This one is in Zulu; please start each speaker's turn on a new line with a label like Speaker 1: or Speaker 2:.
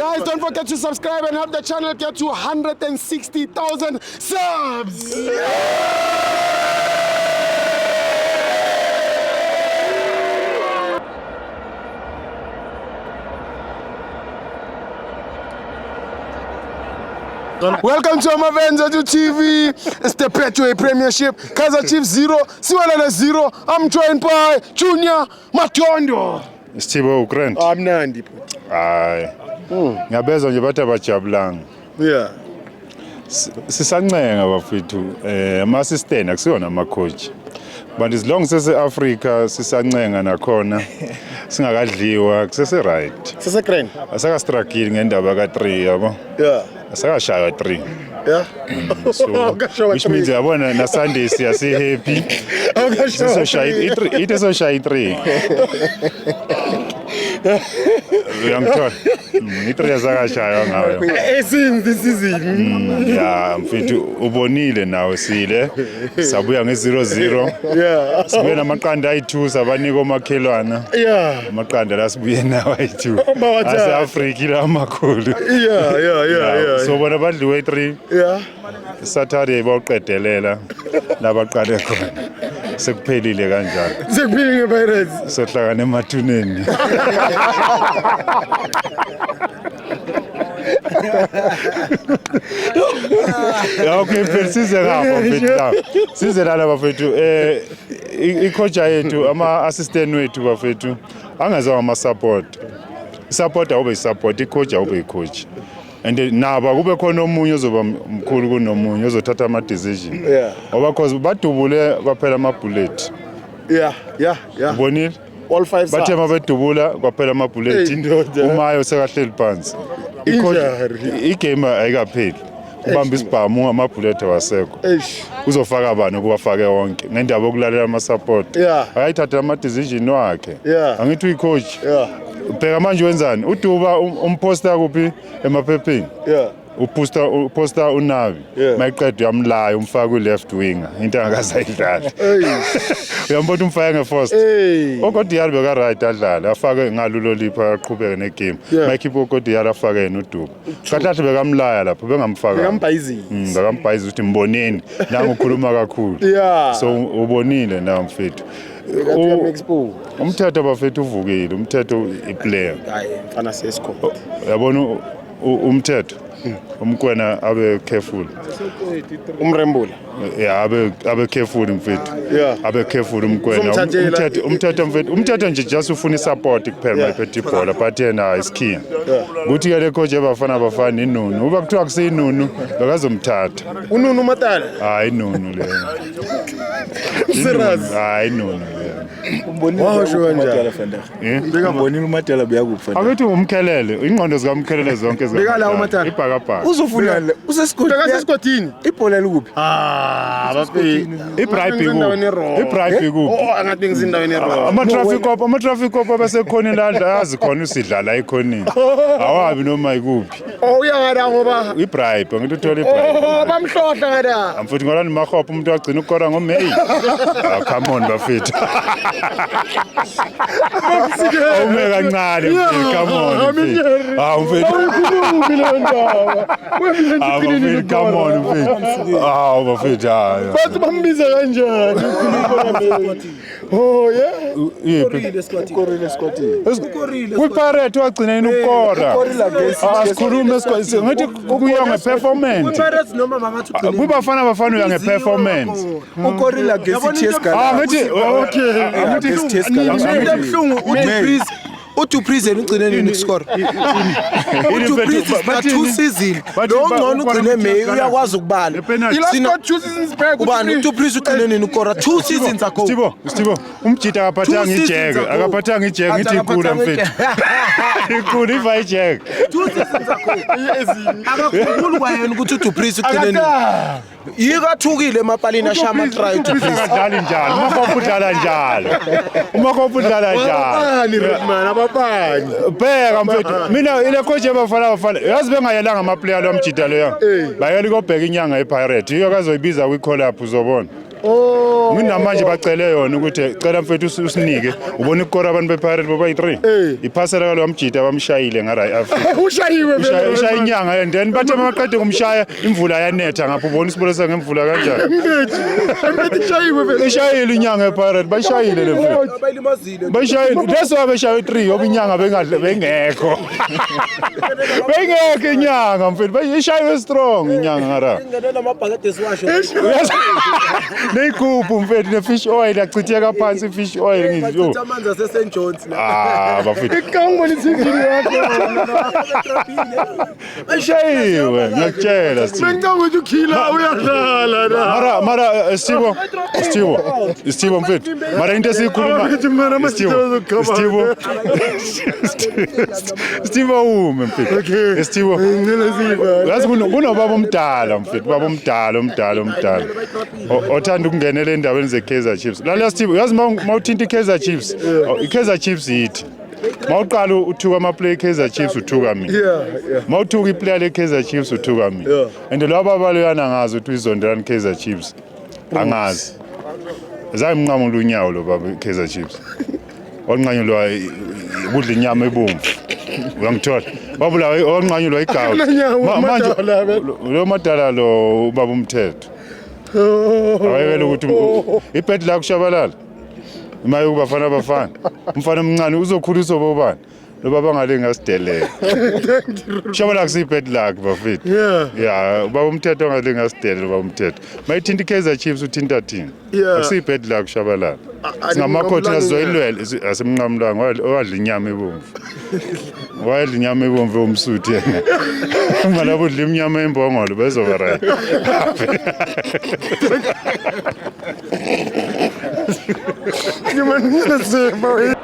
Speaker 1: Guys, don't forget to subscribe and help the channel get to 160,000 subs. Welcome to Amavenza to TV. It's the Betway Premiership. Kaizer Chiefs 0, Siwelele 0. I'm joined by Junior Matondo.
Speaker 2: Sithibo ugrand.
Speaker 1: Amnandi.
Speaker 2: Hayi. Ngiyabezwa nje bathi abajabulanga.
Speaker 1: Yeah.
Speaker 2: Sisancenga bafethu ama assistant akusiwona ama coach. But as long sese Africa sisancenga nakhona singakadliwa kusese right.
Speaker 1: Sese grand.
Speaker 2: Asaka struggle ngendaba ka 3 yabo.
Speaker 1: Yeah.
Speaker 2: Asakashaywa 3.
Speaker 1: Yeah.
Speaker 2: So
Speaker 1: Awukashawa
Speaker 2: which means
Speaker 1: three.
Speaker 2: yabona na Sunday siyasi happy.
Speaker 1: Awukashawa
Speaker 2: Sizoshaya
Speaker 1: three.
Speaker 2: i3 into ezoshaya i3. Uyangithola? I3 asakashaywa ngayo.
Speaker 1: Since this season.
Speaker 2: Ya mfethu ubonile nawe sile sabuya nge-0-0
Speaker 1: Yeah.
Speaker 2: sibuye namaqanda ayi-2 sabanika omakhelwana
Speaker 1: Yeah.
Speaker 2: amaqanda la sibuye nawo ayi-2
Speaker 1: Bawathatha.
Speaker 2: ase-afrika ila amakhulu
Speaker 1: Yeah, yeah, yeah, yeah.
Speaker 2: so bona badliwe 3
Speaker 1: Yeah.
Speaker 2: Saturday bawuqedelela labaqale khona sekuphelile kanjalo
Speaker 1: Sekuphile ngePirates.
Speaker 2: sohlangana emathuneni. Ya okay mfethu size ngapha mfethu la. Size lana bafethu i-coach yethu ama assistant wethu bafethu angazange ama support. Support awube support, i-coach awube i-coach. And nabo akube khona omunye ozoba mkhulu kunomunye ozothatha ama decision.
Speaker 1: Yeah.
Speaker 2: Ngoba cause badubule kwaphela ama bullet.
Speaker 1: Yeah.
Speaker 2: Ubonile?
Speaker 1: All five
Speaker 2: Bathe
Speaker 1: sides.
Speaker 2: mabedubula kwaphela amabhulethi
Speaker 1: Hey, ndoda.
Speaker 2: umayo sekahleli phansi.
Speaker 1: Injury.
Speaker 2: Igame ayikapheli ubamba isibhamu amabhulethi awasekho.
Speaker 1: Eish.
Speaker 2: Uzofaka bani ukuba afake wonke ngendaba yokulalela ama-support?
Speaker 1: Yeah.
Speaker 2: Akayithathela ama-decision wakhe.
Speaker 1: Yeah.
Speaker 2: Angithi uyi-coach.
Speaker 1: Yeah.
Speaker 2: Bheka manje wenzani uduba umposta kuphi emaphepheni.
Speaker 1: Yeah.
Speaker 2: Uposta uposta unabi.
Speaker 1: Yeah.
Speaker 2: Mayiqeda uyamlaya umfaka kwi-left winger into angakaze ayidlale.
Speaker 1: Eish.
Speaker 2: Uyambona umfaka nge-first.
Speaker 1: Hey.
Speaker 2: Okodiyari beka-right adlale afake ngalulo lipha aqhubeke negame.
Speaker 1: Yeah.
Speaker 2: Mayikhipha okodiyari afake yena uduba kahle kahle bekamlaya lapho bengamfaka.
Speaker 1: Bekambhayizisa.
Speaker 2: Bekambhayizisa ukuthi mboneni nangu ukhuluma kakhulu.
Speaker 1: Yeah.
Speaker 2: So ubonile na mfethu.
Speaker 1: Bekathi uyam-expose.
Speaker 2: Umthetho bafethu uvukile umthetho iplayer.
Speaker 1: Hayi, mfana sesikhona.
Speaker 2: Uyabona umthetho umkwena abe careful.
Speaker 1: Umrembula.
Speaker 2: Yeah, abe careful mfethu.
Speaker 1: Yeah.
Speaker 2: Abe careful umkwena.
Speaker 1: Uzomthathela.
Speaker 2: Umthetho mfethu umthetho nje just ufuna isupport kuphela
Speaker 1: Yeah.
Speaker 2: mayiphethe ibhola but yena isikhiya. Kuthi ke le coach ebafana bafana inunu. Uba kuthiwa kusiyinunu bekazomthatha.
Speaker 1: Ununu Matala.
Speaker 2: Hayi inunu leyo.
Speaker 1: Serious.
Speaker 2: Hayi inunu leyo.
Speaker 1: Washo kanjani?
Speaker 2: Eh?
Speaker 3: Umbonile uMatala beyakuphi Vandag?
Speaker 2: Akuthi umkhelele, ingqondo zikamkhelele zonke
Speaker 1: Beka la uMatala.
Speaker 2: Ibhakabhaka.
Speaker 3: Uzofuna le usesigodini.
Speaker 1: Bekasesigodini.
Speaker 3: Ibhola likuphi?
Speaker 1: Ah, bapi.
Speaker 2: Ibribe ikuphi? Ibribe ikuphi?
Speaker 1: Oh, angathi ngisendaweni e-wrong.
Speaker 2: Ama-traffic cop, ama-traffic cop abasekhoneni la azi khona usidlala ekhoneni. Awabi noma ikuphi.
Speaker 1: Oh, uyangada ngoba.
Speaker 2: Ibribe, ngithi uthola
Speaker 1: Oh,
Speaker 2: ibribe.
Speaker 1: bamhlohla ngada.
Speaker 2: Mfuthu ngoba nimahopha umuntu wagcina ukukora ngoMay. Ah, come on bafethu. Awume kancane mfethu, come on mfethu. Ah mfethu.
Speaker 1: Awukhulumi le ndaba.
Speaker 2: Ah mfethu, come on mfethu. Ah bafethu hayi.
Speaker 1: Bathi bambiza kanjani? Ukhuluma Oh, yeah.
Speaker 2: Yiphi?
Speaker 3: Ukorile esigodini.
Speaker 2: Kwi-Pirate wagcina yini ukukora? Asikhulume ngithi kuya nge-performance.
Speaker 4: Pirates noma bangathi ugcine
Speaker 2: Kubafana bafana uya nge-performance.
Speaker 3: Ukorile against TS
Speaker 2: Ah
Speaker 3: Galaxy.
Speaker 2: ngithi okay.
Speaker 3: Against TS Galaxy.
Speaker 4: Into ebuhlungu uDupreez uDupreez yena ugcine nini ukuscore? uDupreez is na two season. Lo ngcono ugcine May uyakwazi ukubala.
Speaker 1: He last scored two seasons back.
Speaker 4: Ubani uDupreez ugcine nini ukukora? Two seasons ago.
Speaker 2: Stibo, Stibo, umjita akaphathanga
Speaker 4: Two seasons
Speaker 2: ijeke,
Speaker 4: ago.
Speaker 2: akaphathanga ijeke, ngithi ikula mfethu. Ikula iva ijeke.
Speaker 4: Two seasons ago. Akakhumbuli kwayena ukuthi uDupreez ugcine nini. Yiko athukile emapalini ashaya ama-try uDupreez.
Speaker 2: Akadlali njalo, uMakhopa udlala njalo. uMakhopa udlala njalo.
Speaker 1: Abapani Redman, abapani.
Speaker 2: Bheka mfethu, mina ile coach yabafana bafana, yazi bengayelanga ama player lo mjita loya. Bayela ukobheka inyanga yePirate. Iyo kazoyibiza kwi call up uzobona.
Speaker 1: Oh.
Speaker 2: Nginamanje bacele yona ukuthi cela mfethu usinike. Ubona ukukora abantu bePirate baba yi3. Iphasela kalo wamjita bamshayile nga right Africa.
Speaker 1: Ushayiwe
Speaker 2: Ushaya ushaya inyanga and then bathe maqede kumshaya imvula yanetha ngapho, ubona isibolesa ngemvula kanjani.
Speaker 1: Mfethu, ishayiwe vele.
Speaker 2: Ishayile inyanga yePirate, bayishayile le mfethu.
Speaker 4: Abayilimazile.
Speaker 2: Bayishayile. That's why beshaye 3 ngoba inyanga bengadle bengekho. Bengekho inyanga mfethu, bayishayiwe strong inyanga ngara.
Speaker 4: Ingene namabhakede esiwasho.
Speaker 2: Neyigubhu mfethu ne-fish oil achitheka phansi i-fish oil ngithi yo.
Speaker 4: Bachitha amanzi ase-St John's la.
Speaker 2: Ah bafethu.
Speaker 1: Kangibona i-TV yakho.
Speaker 2: Ishayiwe ngiyakutshela Steve.
Speaker 1: Bengicabanga ukuthi ukhila uyadlala la.
Speaker 2: Mara Steve, Steve, Steve mfethu. Mara into esiyikhuluma
Speaker 1: Mfethu, mara
Speaker 2: Steve,
Speaker 1: masithe
Speaker 2: Steve, Steve awume mfethu.
Speaker 1: Okay.
Speaker 2: Steve.
Speaker 1: Ngicela siva.
Speaker 2: Yazi kunobaba omdala mfethu, baba omdala omdala omdala. Othanda ukungenela endaweni ze-Kaizer Chiefs. Lalela Steve, yazi mawuthinta i-Kaizer Chiefs, i-Kaizer Chiefs yithi. Mawuqala uthuka ama-player e-Kaizer Chiefs, uthuka mina. Mawuthuka iplayer le-Kaizer Chiefs, uthuka mina. And lo baba loyana angazi ukuthi uyizondelani Kaizer Chiefs. Angazi. Zange mnqamula unyawo lo baba i-Kaizer Chiefs. Wanqanyulwa ukudla inyama ebomvu. Uyangithola? Wabulawa, wanqanyulwa igawu.
Speaker 1: Akananyawo,
Speaker 2: Manje
Speaker 1: uMadala, be.
Speaker 2: lo madala lo ubaba umthetho. Awayekela ukuthi ibhedi la kushabalala. Ima yokubafana bafana. Umfana omncane uzokhuliswa bobani? Lo baba ngale ngasidelela. Shabala kusibhedi lakhe bafethu. Yeah, ubaba umthetho ngale ngasidelela ubaba umthetho. Mayithinta iKaizer Chiefs uthinta thina. Akusibhedi lakhe kushabalala. Singamakhothi sizoyilwela asimnqamulanga owadla inyama ebomvu. Wayedla inyama ebomvu omsuthu yena. Uma labo udla inyama embongolo bezoba right.
Speaker 1: Ngimana siva.